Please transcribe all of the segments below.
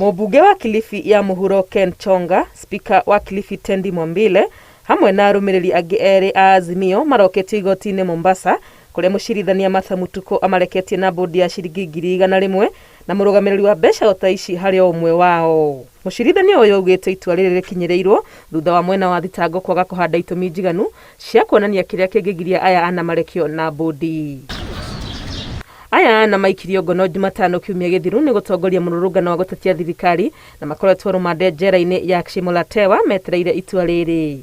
Mũmbunge wa Kilifi ya Mũhuro Ken Chonga, Spika wa Kilifi Tendi Mwambile hamwe na arũmĩrĩri angĩ erĩ a Azimio maroketio igoti-inĩ Mombasa kũrĩa mũcirithania Martha Mutuku amareketie na bũndi ya ciringi 100,000 na mũrũgamĩrĩri wa mbeca o ta ici harĩ o ũmwe wao. Mũcirithania ũyũ augĩte itua rĩrĩ rĩkinyĩrĩirwo thutha wa mwena wa thitango kwaga kũhanda itũmi njiganu cia kuonania kĩrĩa kĩngĩgiria aya ana marekio na bũndi. Aya ana maikirio ngono Jumatano kiumia gĩthiru nĩ gũtongoria mũrũrũngano wa gũtetia thirikari na makoretwo rũmande njera-inĩ ya Shimo-la-Tewa metereire itua rĩrĩ.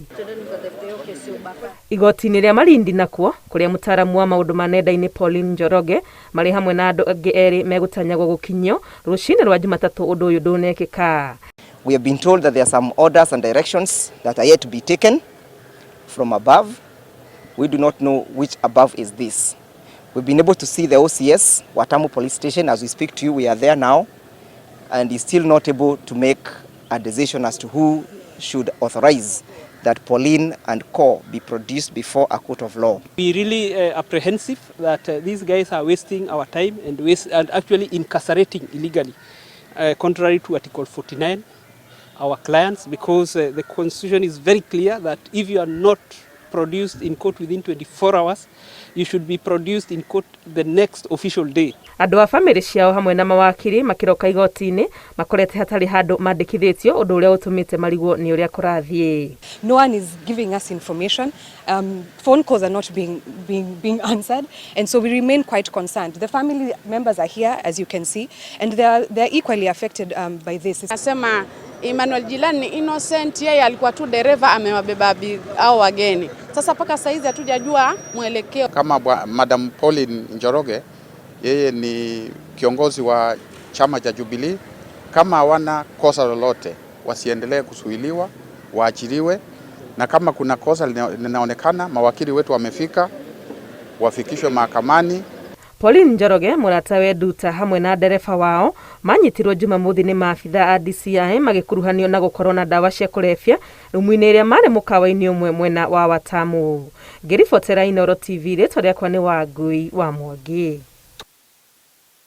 Igoti-inĩ rĩa Malindi nakuo, kũrĩa mũtaaramu wa maũndũ ma nenda-inĩ Pauline Njoroge marĩ hamwe na andũ angĩ erĩ megũtanyagwo gũkinyio rũcinĩ rwa Jumatatũ ũndũ ũyũ ndũnekĩka. We have been told that there are some orders and directions that are yet to be taken from above. We do not know which above is this. We've been able to see the OCS, Watamu Police Station, as we speak to you, we are there now, and he's still not able to make a decision as to who should authorize that Pauline and Co be produced before a court of law. We really apprehensive that these guys are wasting our time and, waste, and actually incarcerating illegally, contrary to Article 49, our clients, because the constitution is very clear that if you are not produced in court within 24 hours, you should be produced in court the next official day. Andũ a bamĩrĩ ciao hamwe na mawakiri makĩroka igoti-inĩ makorete hatarĩ handũ mandĩkithĩtio ũndũ ũrĩa ũtũmĩte marigwo nĩ ũrĩa kũrathiĩ. No one is giving us information. Phone calls are not being answered. And so we remain quite concerned. The family members are here, as you can see, and they are equally affected by this. Nasema Emmanuel Jilani ni innocent, yeye alikuwa tu dereva amewabeba hao wageni. Sasa mpaka saizi hatujajua mwelekeo. Kama Madam Pauline Njoroge, yeye ni kiongozi wa chama cha Jubilee. Kama hawana kosa lolote, wasiendelee kuzuiliwa, waachiliwe, na kama kuna kosa linaonekana, mawakili wetu wamefika, wafikishwe mahakamani. Pauline Njoroge mũratawe Nduta hamwe na ndereba wao manyitirwo Jumamothi nĩ maabitha a DCI magĩkuruhanio na gũkorwo na ndawa cia kũrebia rumu-inĩ ĩrĩa marĩ mũkawa-inĩ ũmwe mwena wa Watamu. Ngĩribotera Inooro TV, rĩtwa rĩakwa nĩ Wangui wa Mwangi.